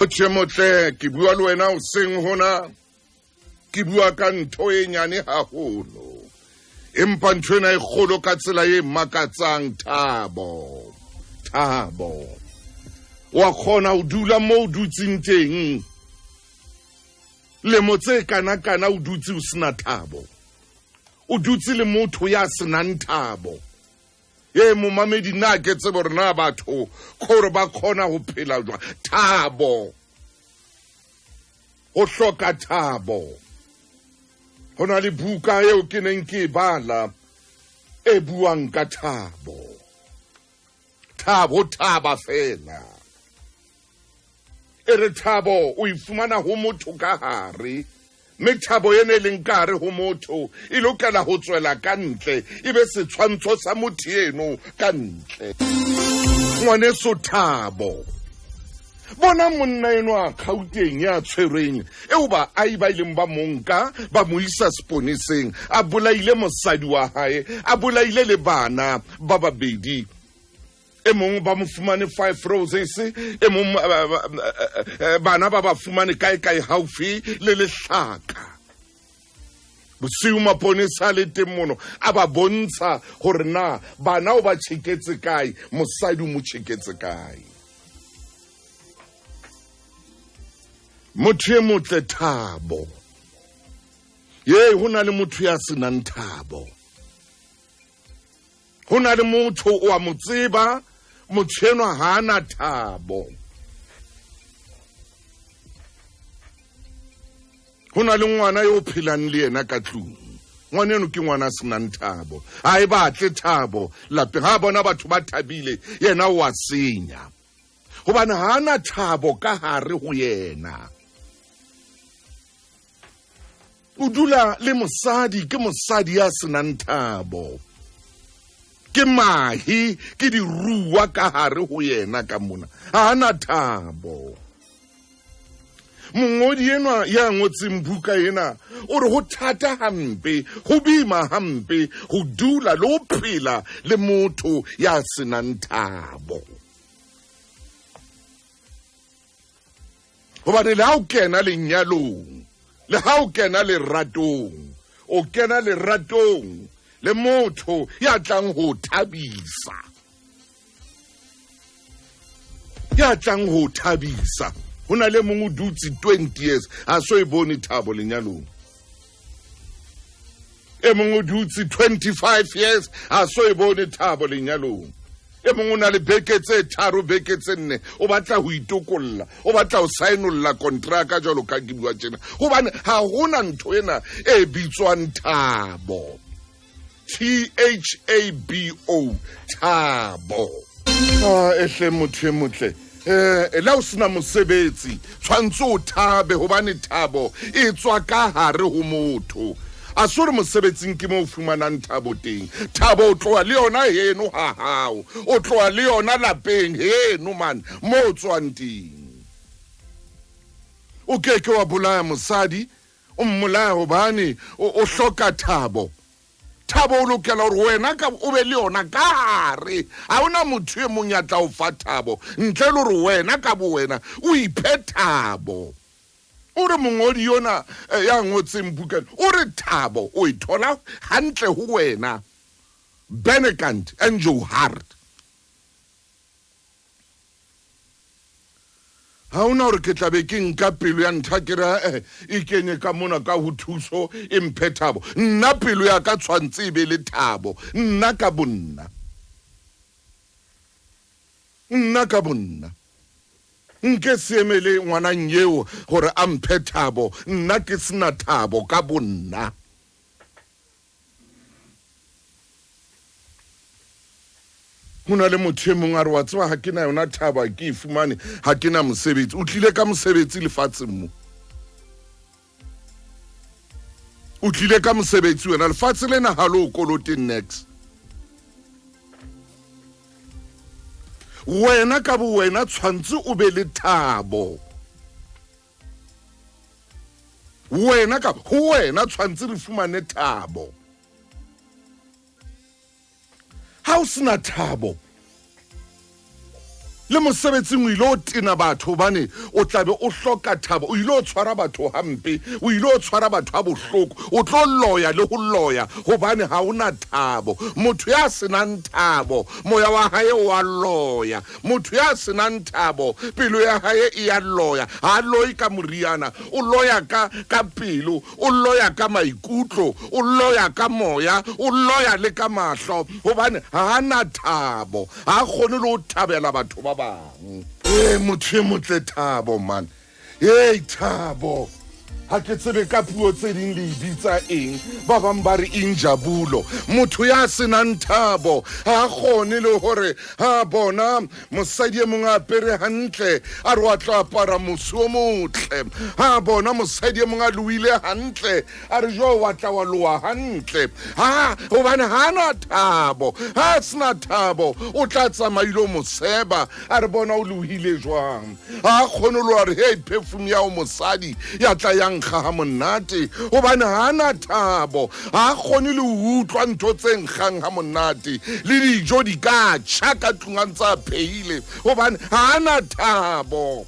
Motho e motle, ke bua le wena hoseng hona, ke bua ka ntho e nyane haholo, empa ntho ena e kgolo ka tsela e makatsang. Thabo, thabo. Wa kgona ho dula mo o dutseng teng lemo tse kana-kana, o dutse o sena thabo, o dutse le motho ya senang thabo. E momamedi, na ke tsebe gore na batho gore ba kgona go phela jwang. Thabo, go hloka thabo. Go na le buka eo ke neng ke e bala e buang ka thabo. Thabo, thaba fela. E re thabo o e fumana ho motho ka hare, mme thabo ena e leng ka hare ho motho e lokela ho tswela ka ntle, e be setshwantsho sa motho eno ka ntle. Ngwaneso, thabo. Bona monna eno a Gauteng ya tshwerweng, eo baahi ba ileng ba monka ba mo isa seponeseng, a bolaile mosadi wa hae, a bolaile le bana ba babedi. E mong ba mo fumane Five Roses, e mong bana ba ba fumane kae kae haufi le lehlaka. Bosiu maponesa a le teng mono, a ba bontsha gore na bana o ba tšheketse kae, mosadi o mo tšheketse kae. Motho e motle, thabo ye, ho na le motho ya senang thabo. Ho na le motho o a mo tseba, motho enwa ha a na thabo. Ho na le ngwana yo o phelang le yena ka tlung, ngwana eno ke ngwana a senang thabo, ha e batle thabo lapeng. Ha bona batho ba thabile, yena o a senya, gobane ha a na thabo ka hare ho yena. O dula le mosadi, ke mosadi ya senang thabo, ke mahi, ke diruwa ka hare ho yena ka mona, ha ana thabo. Mongodi enwa ya ngotseng buka ena o re ho thata hampe, ho boima hampe ho dula le ho phela le motho ya senang thabo, gobane le ha o kena lenyalong, le ha o kena leratong, o kena leratong le motho ya tlang ho thabisa, ya tlang ho thabisa. Ho na le mongwe o dutse 20 years, a so e bone thabo lenyalong. E mongwe o dutse 25 years, a so e bone thabo lenyalong. E mongwe o na le beke tse 3, beke tse 4, o batla ho itokolla, o batla ho saenolla kontraka jwalo ka ke bua tjena, gobane ga gona ntho ena e bitswang thabo. T H A B O, thabo. Ah, ehle motho e motle, eh la o sena mosebetsi, tshwantse o thabe, hobane thabo e tswa ka hare ho motho. A se gore mosebetsing ke mo o fumanang thabo teng. Thabo o tloa le yona heno ha hao, o tloa le yona lapeng heno man mo o tswang teng. O ke ke wa bolaya mosadi, o mmolaya gobane o hloka thabo. Thabo o lokela gore wena ka o be le yona ka gare. Ga ona motho e mong ya tla o fa thabo ntle le gore wena ka bo wena o iphe thabo. O re mongodi yona ya ngotseng bukana o re thabo o e thola hantle ho wena. Benekant and Joe Hart. Ha ona gore ke tlabe ke nka pelo ya ntha ke re e kenye ka mona ka ho thuso e mphe thabo. Nna pelo ya ka tshwantse e be le thabo, nna ka bonna, nna ka bonna. Nke se emele ngwanang eo gore a mphe thabo, nna ke sena thabo ka bonna. Ho na le motho e mongwe a re, wa tseba, ga ke na yona thabo, ke e fumane ga ke na mosebetsi. O tlile ka mosebetsi lefatsheng mo? O tlile ka mosebetsi wena? Lefatshe lena ga le o kolote nex. Wena ka bo wena tshwantse o be le thabo. Wena ka ho wena tshwantse re fumane thabo. Ha o sena thabo, Le mosebetsing o ile o tena batho hobane o tla be o hloka thabo. O ile o tshwara batho hampe, o ile o tshwara batho ha bohloko. O tlo loya le ho loya hobane ha o na thabo. Motho ya se nang thabo, moya wa hae o a loya. Motho ya se nang thabo, pelo ya hae e a loya. Ha a loye ka moriana, o loya ka, ka pelo, o loya ka maikutlo, o loya ka moya, o loya le ka mahlo hobane ha a na thabo. Ga a kgone le go thabela batho ba bangwe. Ee, motho e motle Thabo man. Hei Thabo. Ha ke tsebe ka puo tse ding le e bitsa eng. Ba bang ba re injabulo. Motho ya senang thabo ha a kgone le hore ha a bona mosadi e mongwe a apere hantle a re wa tlo apara mosi o motle. Ha a bona mosadi e mongwe a loile hantle A re, Jo, wa tla wa loa hantle. Ha, hobane ha a na thabo. Ha a sena thabo, o tla tsamaile o mo seba. A re, Bona o lohile jwang. Ha a kgone lo a re, Hei, perfume ya o mosadi ya tla ya nkga ha monate. Hobane ha a na thabo. Ha a kgone le ho utlwa ntho tse nkgang ha monate. Le dijo di ka tjha ka tlung a ntse a phehile. Hobane ha a na thabo.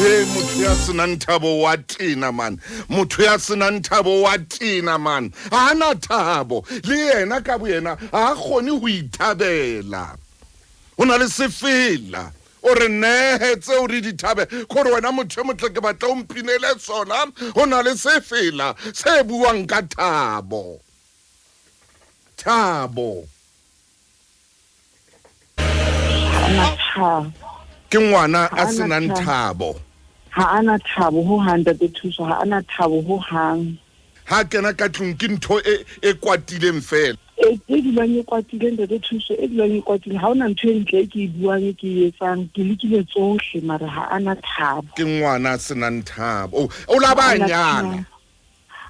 Hey, motho ya senang thabo wa tena man, motho ya senang thabo wa tena man, ha na thabo le yena ka boyena, ha a kgone ho ithabela. Ho na le sefela o re nehe tseo re di thabe kore wena motho e motle ke batla o mpinele sona. Ho na le sefela se buang ka thabo, thabo. Ke ngwana a senang thabo. Ha ana thabo ho hang, Ntate Thuso, ha ana thabo ho hang. Ha kena ka tlung ke ntho e e kwatileng fela. E e dulang e kwatile, Ntate Thuso, e dulang e kwatile. Ha ona ntho e ntle e ke e buang e ke e etsang, ke lekile tsohle mara ha ana thabo. Ke ngwana a senang thabo. O la ba nyala.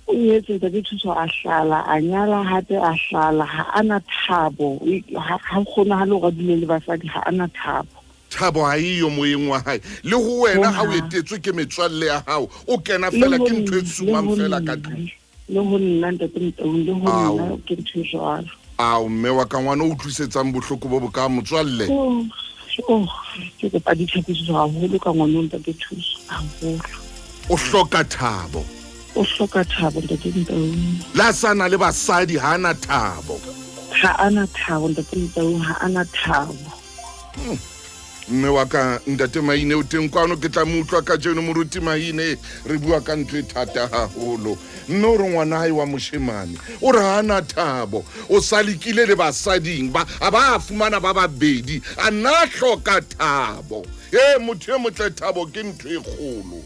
O nyetse, Ntate Thuso, a hlala, a nyala hape, a hlala. Ha a na thabo, ha kgonagale gore a dule le basadi, ha a na thabo. Thabo ha eyo moyeng wa hae. Le ho wena ha o etetswe ke metswalle ya hao, o kena fela ke ntho e tsumang fela ka tlung. Le ho nna, Ntate Motaung, le ho nna ke ntho e jwalo. Ao, mme wa ka, ngwana o utlwisetsang bohloko bo bokaa, motswalle. Oh, oh, ke kopa ditlhakiso haholo ka ngwana, Ntate Thuso, haholo. O hloka thabo. O hloka thabo, Ntate Motaung. La sa na le basadi, ha ana thabo. Ha ana thabo, Ntate Motaung, ha ana thabo. Mme wa ka, Ntate Maine o teng kwano, ke tla mo utlwa kajeno. Moruti Maine, re bua ka ntho e thata haholo. Mme o re ngwana hae wa moshemane o re ha ana thabo, o sa lekile le basading ba a ba a fumana ba babedi, a nna a hloka thabo. E motho e motle, thabo ke ntho e kgolo.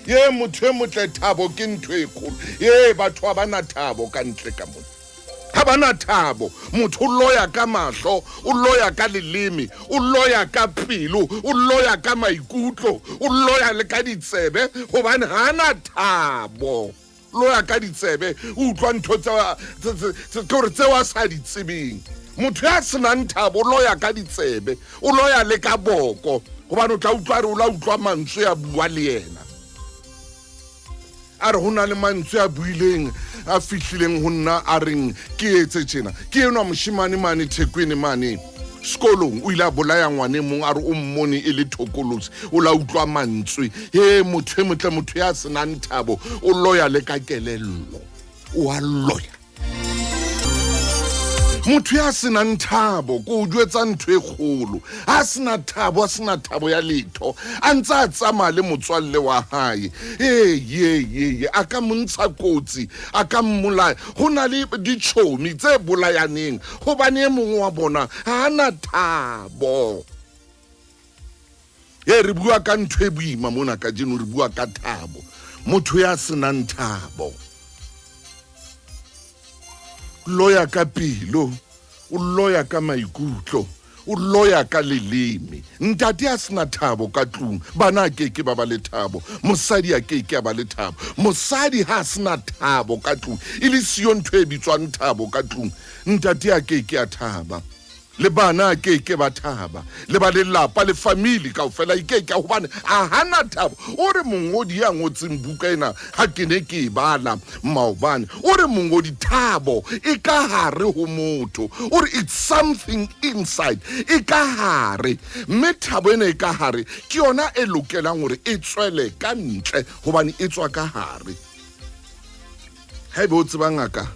Ye motho e motle, thabo ke ntho e kgolo. Ye batho ha ba na thabo ka ntle ka mona, ha ba na thabo. Motho o loya ka mahlo, o loya ka leleme, o loya ka pelo, o loya ka maikutlo, o loya le ka ditsebe hobane ha na thabo. Loya ka ditsebe, o utlwa ntho tse ke hore tseo a sa di tsebeng. Motho ya senang thabo o loya ka ditsebe, o loya le ka boko hobane o tla utlwa re o la utlwa mantswe a bua le yena. A re ho na le mantswe a buileng a fihlileng ho nna a reng ke etse tjena. Ke enwa moshemane mane Thekwini mane sekolong, o ile a bolaya ngwane mong, a re o mmone e le thokolosi, o la utlwa mantswe. He motho e motle, motho ya senang thabo o loya le ka kelello, o a loya. Motho ya senang thabo, ko o jwetsa ntho e kgolo, a sena thabo, a sena thabo ya letho, a ntse a tsamaya le motswalle wa hae, ee ye ye ye, a ka mo ntsha kotsi, a ka mmolaya. Ho na le ditjhomi tse bolayaneng hobane e mongwe wa bona ha a na thabo. E re bua ka ntho e boima mona kajeno, re bua ka thabo. Motho ya senang thabo loya ka pelo, o loya ka maikutlo, o loya ka leleme. Ntate a sena thabo ka tlung, bana a keke ba ba le thabo, mosadi a keke a ba le thabo. Mosadi ha a sena thabo ka tlung, e le siyo ntho e bitswang thabo ka tlung, ntate a keke a thaba. Le bana a ke ke ba thaba, le ba lelapa le family kaofela e ke ke, hobane a hana thabo. O re mongodi ya ngotseng buka ena, ha ke ne ke e bala maobane, o re mongodi thabo e ka hare ho motho. O re it's something inside, e ka hare, mme thabo ena e ka hare ke yona e lokelang hore e tswele ka ntle, hobane e tswa ka hare. Haebe o tseba ngaka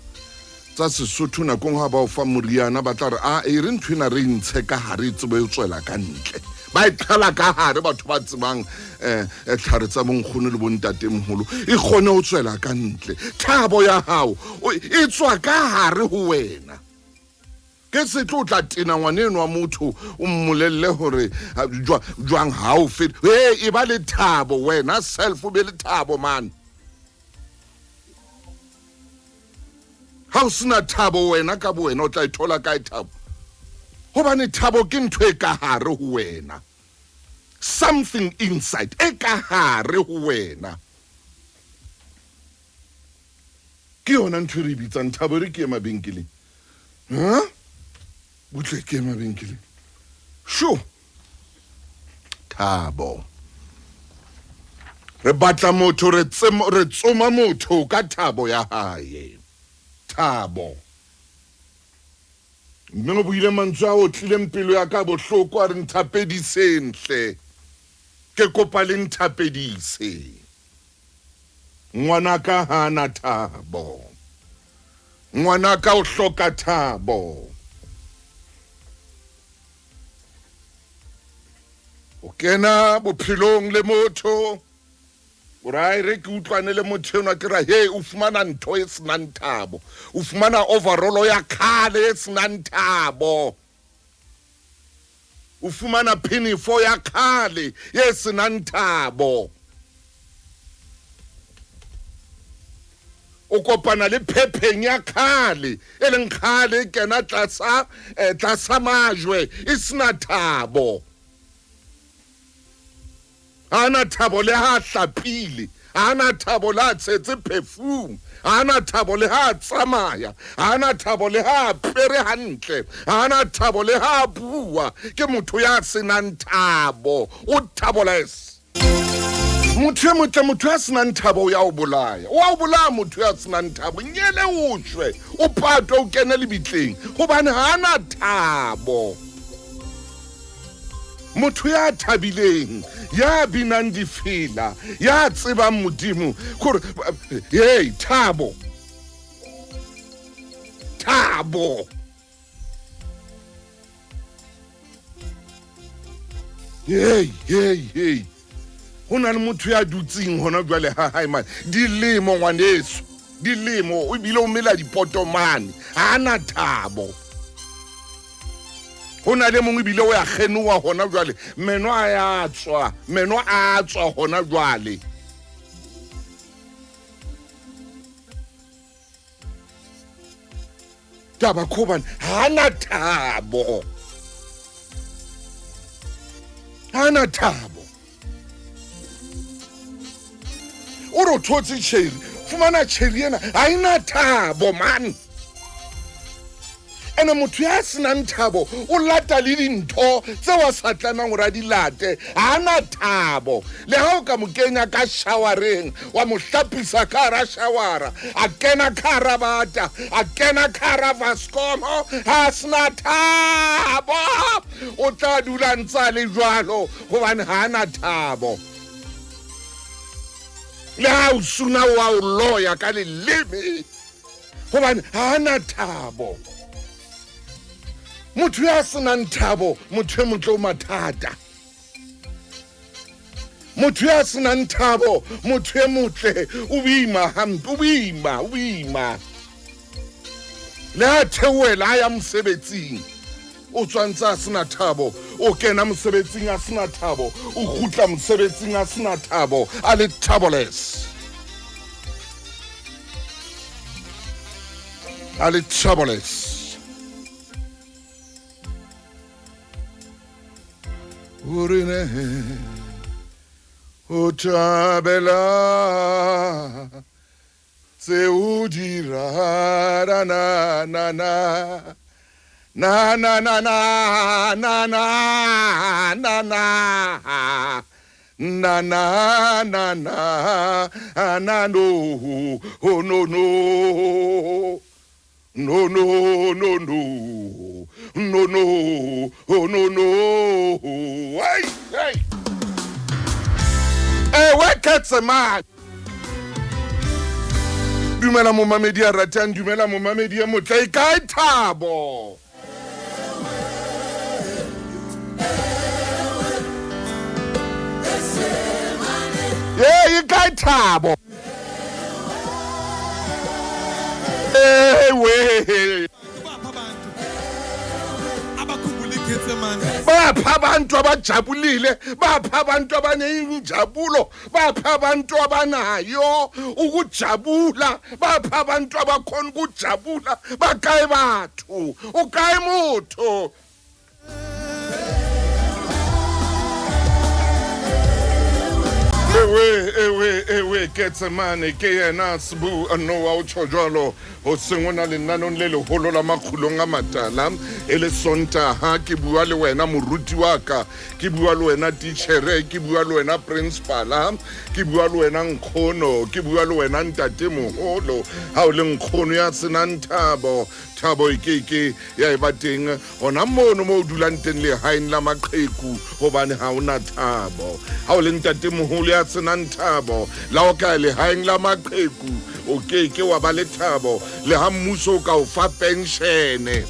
tsa Sesotho, nakong ha ba o fa moriana ba tla re a e re ntho ena re ntshe ka hare e tsebe e tswela ka ntle. Ba e qhala ka hare batho ba tsebang tlhare tsa bonkgono le bontatemoholo, e kgone ho tswela ka ntle. Thabo ya hao e tswa ka hare ho wena. Ke se tlo tla tena ngwana eno wa motho o mmolelle hore jwang ha o fete. E ba le thabo wena self, o be le thabo man. Ha o sena thabo wena ka bo wena, o tla e thola kae thabo? Hobane thabo ke ntho e ka hare ho wena, something inside e ka hare ho wena. Ke yona ntho e re bitsang thabo. E re ke ye mabenkeleng, ha butle ke ye mabenkeleng. Sho thabo, re batla motho, re tsoma motho ka thabo ya hae. Thabo, mme o buile mantswe a otlileng pelo ya ka bohloko, a re nthapediseng hle, ke kopa le nthapedise, ngwanaka ha na thabo, ngwanaka o hloka thabo. O kena bophelong le motho, o re re ke utlwane le motho enwa, ke ra he, o fumana ntho e senang thabo, o fumana overall ya khale e senang thabo, o fumana phinifo ya khale e senang thabo, o kopana le phepheng ya khale e leng khale e kena tlasa tlasa majwe e sena thabo. Ha na thabo le ha hlapile, ha na thabo le ha tshetse perfume, ha na thabo le ha tsamaya, ha na thabo le ha apere hantle, ha na thabo le ha bua. Ke motho ya senang thabo, o thaboless. Motho e motle, motho ya senang thabo o ya o bolaya, o a o bolaya motho ya senang thabo. Nyele o shwe, o patwe, o kene lebitleng, hobane ha na thabo. Motho ya thabileng, ya binang difela, ya tsebang Modimo gore hey, thabo, thabo. Hey, hey, hey, ho na le motho ya dutseng hona jwale ha hae mane dilemo, ngwaneso, dilemo, o bile o mela dipotomane, ha na thabo. Ho na le mongwe ebile o ya kgenoa hona jwale, meno a ya tswa, meno a tswa hona jwale. Taba ke hobane ha na thabo, ha na thabo. O re o thotse tšheri, fumana tšheri ena ha e na thabo man. Ene motho ya senang thabo o lata le dintho tseo a sa tlamehang hore a di late. Ha na thabo, le ha o ka mo kenya ka showereng, wa mo hlapisa ka hara showera, a kena ka hara bata, a kena ka hara vascomo, ha sena thabo, o tla dula ntse a le jwalo, hobane ha na thabo. Le ha o suna, wa o loya ka leleme, hobane ha na thabo. Motho ya senang thabo, motho e motle, o mathata. Motho ya senang thabo, motho e motle, o boima hampe, o boima, o boima. Le ha theohela a ya mosebetsing, o tswantse a sena thabo, o kena mosebetsing a sena thabo, o kgutla mosebetsing a sena thabo, a le thaboless, a le thaboless. O re ne o thabela tse o di na na na. Na na na na na na na na na na na na na no oh no no no no no no no no oh no no hey hey ewe Ketsemane Dumela momamedi ya ratang, dumela momamedi ya motle, e kae thabo? Ye, e kae thabo? Ewe. Bapha abantu abajabulile, bapha abantu abanenjabulo, bapha abantu abanayo ukujabula, bapha abantu abakhona ukujabula. Ba kae batho? O kae motho? Ewe, ewe, ewe, Ketsemane, ke yena Sbu Noah o tjho jwalo. Hoseng o na lenanong le leholo la makgulong a matala e le Sontaha. Ke bua le wena moruti wa ka, ke bua le wena titjhere, ke bua le wena principala, ke bua le wena nkgono, ke bua le wena ntatemoholo. Ha o le nkgono ya senang thabo, thabo e ke ke ya eba teng hona mono mo o dulang teng lehaeng la maqheku, hobane ha o na thabo. Ha o le ntatemoholo ya senang thabo, la o ka ya lehaeng la maqheku, o ke ke wa ba le thabo. Le ha mmuso o ka o fa penshene,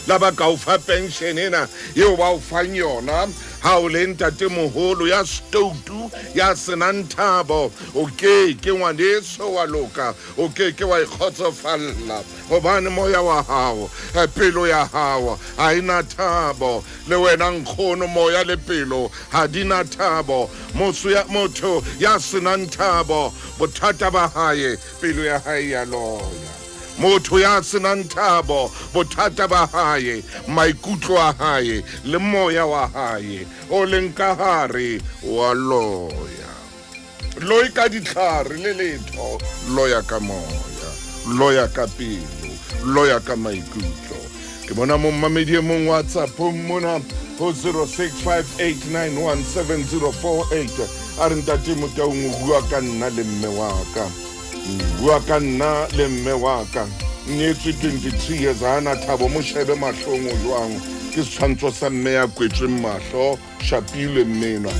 la ba ka o fa penshene ena eo ba o fang yona, ha o le ntatemoholo ya stoutu ya senang thabo, o ke ke ngwaneso wa loka, o ke ke wa ikgotsofalla, hobane moya wa hao, pelo ya hao ha e na thabo. Le wena nkgono, moya le pelo ha di na thabo. Motho ya, motho ya senang thabo, bothata ba hae, pelo ya hae ya loya. Motho ya senang thabo, bothata ba hae, maikutlo a hae le moya wa hae o leng ka hare wa loya. Loy ka ditlhare le letho, loya ka moya, loya ka pelo, loya ka maikutlo. Ke bona mommamedi e mong WhatsAppong mona ho 0658917048 a re ntate Motaung o bua ka nna le mme wa ka. O bua ka nna le mme wa ka. Nyetswe 23 years ha na thabo, mo shebe mahlong o jwang. Ke setshwantsho sa mme ya kwetsweng mahlo, shapilwe mmenwa.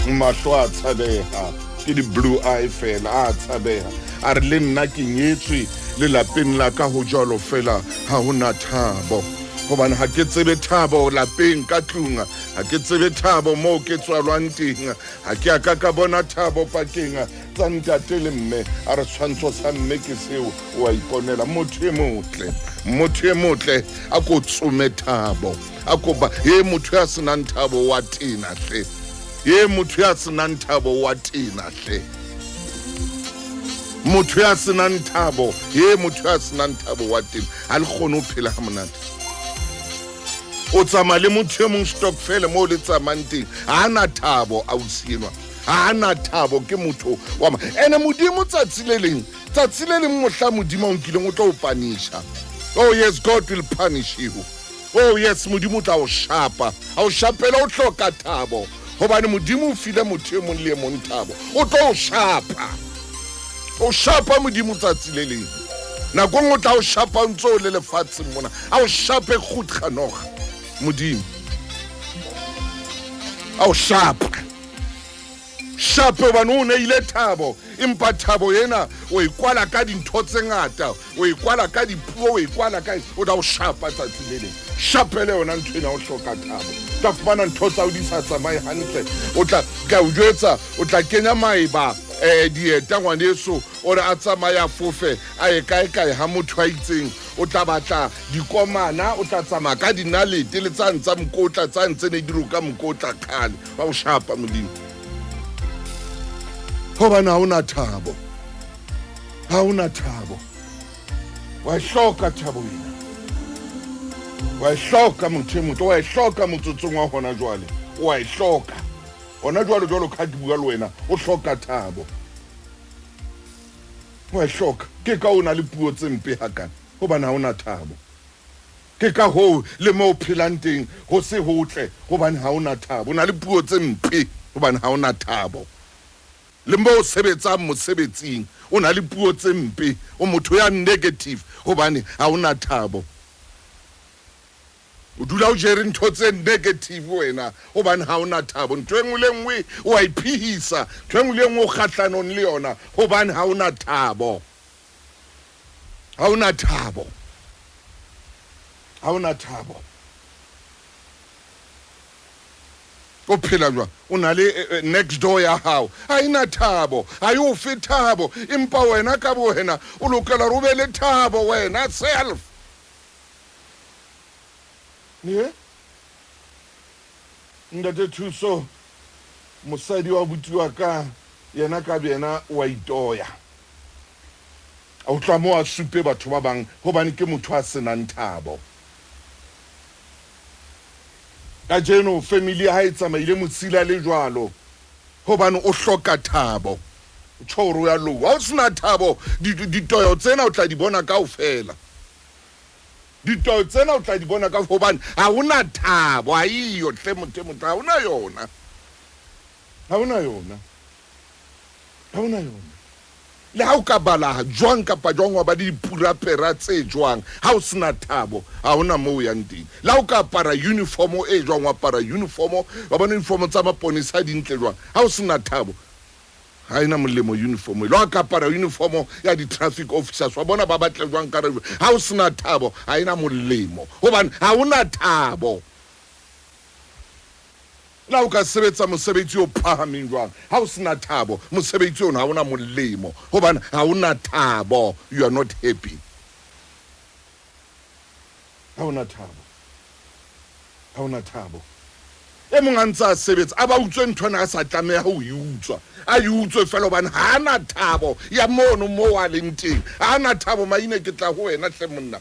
Mahlo a tshabeha, ke di-blue eye fela, a tshabeha. A re le nna ke nyetswe lelapeng la ka ho jwalo fela, ha ho na thabo. Hobane ha ke tsebe thabo lapeng ka tlung, ha ke tsebe thabo moo ke tswalwang teng, ha ke a ka ka bona thabo pakeng tsa ntate le mme. A re tshwantsho sa mme ke seo, o a iponela. Motho e motle, motho e motle, a ko tsome thabo, a ko ba ye motho ya senang thabo wa tena hle, ye motho ya senang thabo wa tena hle, motho ya senang thabo, ye motho ya senang thabo wa tena. Ha le kgone ho phela ha monate. O tsamaya le motho e mong stokfele moo le tsamayang teng, ha na thabo ausi enwa, ha na thabo, ke motho wa ma. Ene Modimo tsatsi le leng, tsatsi le leng mohla Modimo o nkileng o tlo o punisha. Oh yes, God will punish you. Oh yes, Modimo o tla o shapa, a o shapela o hloka thabo, hobane Modimo o file motho e mong le e mong thabo. O tlo o shapa, o shapa Modimo tsatsi le leng. Nako nngwe o tla o shapa o ntse o le lefatsheng mona, a o shape goed genoeg Modimo, a o shapa shape, hobane o neile thabo, empa thabo ena o e kwala ka dintho tse ngata, o e kwala ka dipuo, o e kwala ka, o tla o shapa tsatsi le leng. Shapele yona ntho ena, o hloka thabo, o tla fumana ntho tsa o di sa tsamaye hantle. O tla tla o jwetsa, o tla kenya maeba dieta ngwaneso, o re a tsamaye a fofe a ye kae kae ha motho a itseng. O tla batla dikomana, o tla tsamaya ka dinalete le tsa ntsa mokotla, tsa ntse ne di roka mokotla kgale. Ba o shapa Modimo, hobane ha o na thabo, ha o na thabo. Wa e hloka thabo ena, wa e hloka motho e motle, wa e hloka motsotsong wa hona jwale, wa e hloka hona jwale jwalo ka ha ke bua le wena, o hloka thabo, wa e hloka. Ke ka o na le puo tse mpe hakana, hobane ha o na thabo. Ke ka hoo le moo o phelang teng ho se hotle, hobane ha o na thabo. O na le puo tse mpe, hobane ha o na thabo. Le moo o sebetsang mosebetsing, o na le puo tse mpe, o motho ya negative, hobane ha o na thabo. O dula o jere ntho tse negative wena, hobane ha o na thabo. Ntho e nngwe le nngwe o a e phehisa, ntho e nngwe le nngwe o kgahlanong le yona, hobane ha o na thabo. Ha o na thabo. Ha o na thabo. O phela jwang? O na le eh, eh, next door ya hao. Ha e na thabo, ha e o fe thabo, empa wena ka bo wena o lokela hore o be le thabo wena self. Ne? Ntate Thuso, mosadi wa abuti wa ka yena ka boyena o a itoya. A utlwa moo a supe batho ba bang hobane ke motho a senang thabo. Kajeno family ya hae e tsamaile mosila le jwalo hobane o hloka thabo. O tjho hore o ya lowa. Ha o sena thabo, ditoyo tsena o tla di bona kaofela. Ditoyo tsena o tla di bona ka hobane ha o na thabo, ha eyo hle motho e motle, ha o na yona. Ha o na yona. Ha o na yona. Le ha o ka bala jwang kapa jwang wa ba le dipurapera tse jwang, ha o sena thabo, ha hona moo o yang teng. Le ha o ka apara uniformo e jwang, wa apara uniformo, wa bona uniformo tsa maponesa di ntle jwang, ha o sena thabo, ha e na molemo uniformo e. Le ha o ka apara uniformo ya di-traffic officers, wa bona ba batle jwang ka re, ha o sena thabo, ha e na molemo, hobane ha o na thabo. Le ha o ka sebetsa mosebetsi o phahameng jwang, ha o se na thabo, mosebetsi ono ha o na molemo, hobane ha o na thabo, you are not happy. Ha o na thabo. Ha o na thabo. E mong a ntse a sebetsa, a ba utswe ntho ena a sa tlameha ho e utswa. A e utswe feela hobane ha a na thabo ya mono moo a leng teng. Ha a na thabo, Maine, ke tla ho wena hle monna.